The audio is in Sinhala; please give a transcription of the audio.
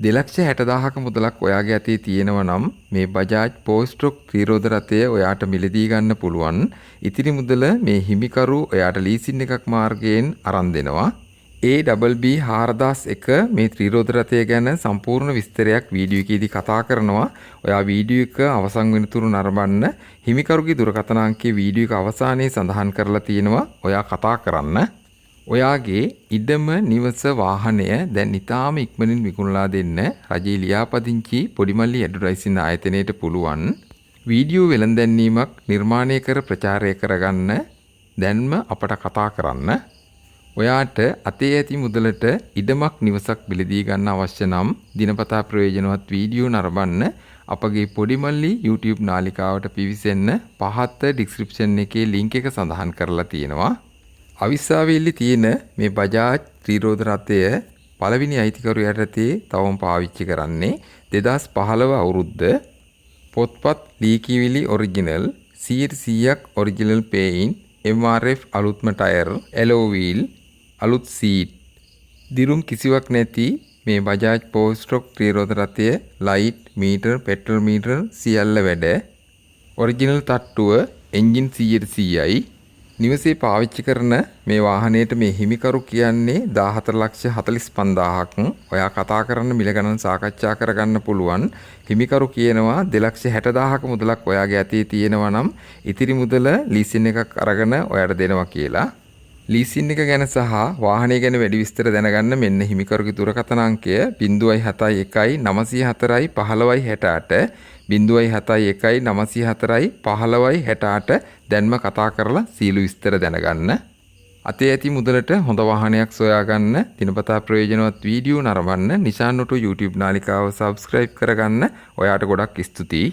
2,60,000ක මුදලක් ඔයාගේ අතේ තියෙනවා නම් මේ බජාජ් ෆෝර් ස්ට්‍රෝක් ත්‍රිරෝද රථය ඔයාට මිලදී ගන්න පුළුවන්. ඉතිරි මුදල මේ හිමිකරු ඔයාට ලීසින් එකක් මාර්ගයෙන් අරන් දෙනවා. ABB 4001 මේ ත්‍රිරෝද රථය ගැන සම්පූර්ණ විස්තරයක් වීඩියෝ එකේදී කතා කරනවා. ඔයා වීඩියෝ එක අවසන් වෙනතුරු නරඹන්න. හිමිකරුගේ දුරකථන අංකය වීඩියෝ එක අවසානයේ සඳහන් කරලා තියෙනවා. ඔයා කතා කරන්න. ඔයාගේ ඉඩම, නිවස, වාහනය දැන් ඉතාම ඉක්මනින් විකුණලා දෙන්න රජයේ ලියාපදිංචි පොඩිමල්ලි ඇඩ්වර්ටයිසින් ආයතනයට පුළුවන්. වීඩියෝ වෙළඳ දැන්වීමක් නිර්මාණය කර ප්‍රචාරය කරගන්න දැන්ම අපට කතා කරන්න. ඔයාට අතේ ඇති මුදලට ඉඩමක් නිවසක් මිලදී ගන්න අවශ්‍ය නම් දිනපතා ප්‍රයෝජනවත් වීඩියෝ නරඹන්න අපගේ පොඩිමල්ලි YouTube නාලිකාවට පිවිසෙන්න පහත ඩිස්ක්‍රිප්ෂන් එකේ ලින්ක් එක සඳහන් කරලා තියෙනවා. අවිස්සාවේල්ලේ තියෙන මේ බජාජ් ත්‍රිරෝද රථය පළවෙනි අයිතිකරු යටතේ තවම පාවිච්චි කරන්නේ. 2015 අවුරුද්ද. පොත්පත් ලියකියවිලි ඔරිජිනල්, 100%ක් ඔරිජිනල් පේන්ට්, MRF අලුත්ම ටයර්, ඇලෝ වීල්, අලුත් සීට්, දිරුම් කිසිවක් නැති මේ බජාජ් ෆෝර් ස්ට්‍රෝක් ත්‍රිරෝද රථය ලයිට්, මීටර්, පෙට්‍රල් මීටර් සියල්ල වැඩ. ඔරිජිනල් තට්ටුව, එන්ජින් 100%යි. නිවසේ පාවිච්චි කරන මේ වාහනයට මේ හිමිකරු කියන්නේ 14,45,000ක්. ඔයා කතා කරන්න මිල ගණන් සාකච්ඡා කරගන්න පුළුවන්. හිමිකරු කියනවා 2,60,000ක මුදලක් ඔයාගේ අතේ තියෙනවා නම් ඉතිරි මුදල ලීසින් එකක් අරගෙන ඔයාට දෙනවා කියලා. ලීසින් එක ගැන සහ වාහනය ගැන වැඩි විස්තර දැනගන්න මෙන්න හිමිකරුගේ දුරකථන අංකය 071 904 15 68, 071 904 15 68. දැන්ම කතා කරලා සියලු විස්තර දැනගන්න. අතේ ඇති මුදලට හොඳ වාහනයක් සොයාගන්න දිනපතා ප්‍රයෝජනවත් වීඩියෝ නරඹන්න නිශාන් ඔටෝ YouTube නාලිකාව සබ්ස්ක්‍රයිබ් කරගන්න. ඔයාට ගොඩක් ස්තුතියි.